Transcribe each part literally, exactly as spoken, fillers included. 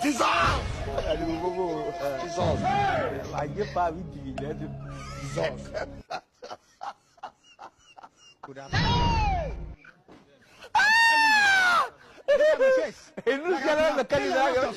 Jesus! Jesus! Wajib pa bi digi jadi. Jesus! Inu jalan na kali na ga.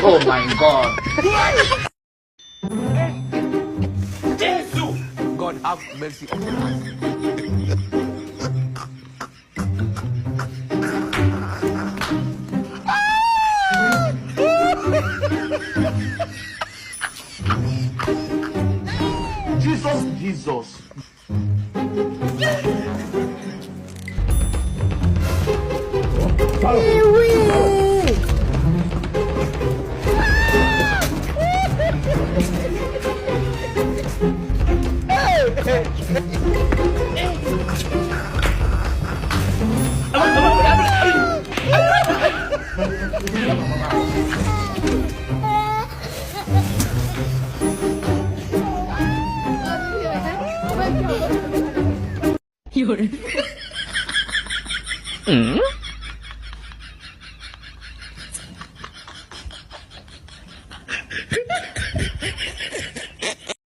Oh my God. Jesus! God have mercy upon us. Jesus, Jesus.